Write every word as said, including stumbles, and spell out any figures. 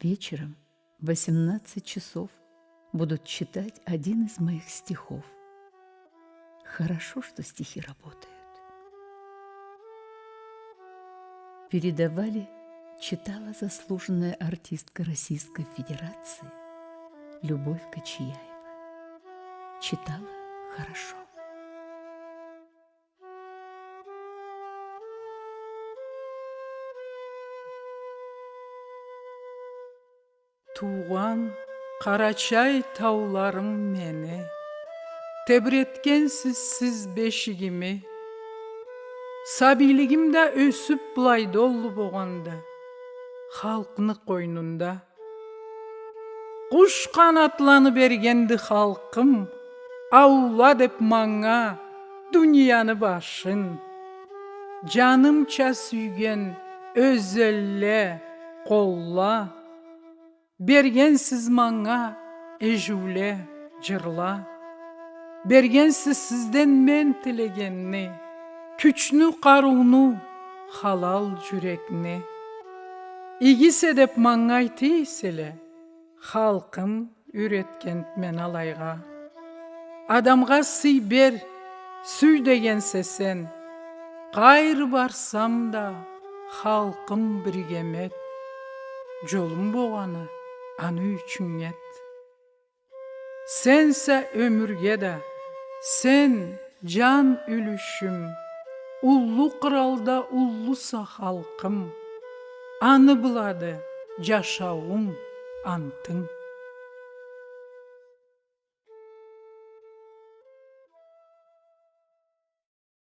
Вечером в восемнадцать часов будут читать один из моих стихов. Хорошо, что стихи работают. Передавали, читала заслуженная артистка Российской Федерации Любовь Кочияева. Читала хорошо. Туугъан Къарачай тауларым мени, тебретгенсиз сиз бешигими. Сабийлигим да ёсюп былайда уллу богъанды, халкъны къойнунда. Къуш къанатланы бергенди халкъым, аула деп манга дунияны башын. Жанымча сюйген ёзелле, къолла, бергенсиз манга эжиуле, жырла. Бергенсиз сизден мен тилегенни, кючню, къарыуну, халал жюрекни. Иги эсе деп манга айта эселе, халкъым юйретгенди мени алайгъа. Адамгъа сый бер, сюй деген эсе сен. Къайры барсам да, халкъым, биргеме эт. Жолум богъаны аны ючюн эт. Сенсе ёмюрге да, сен жан юлюшюм, уллу къыралда уллуса халкъым. Аны былады жашауум, антынг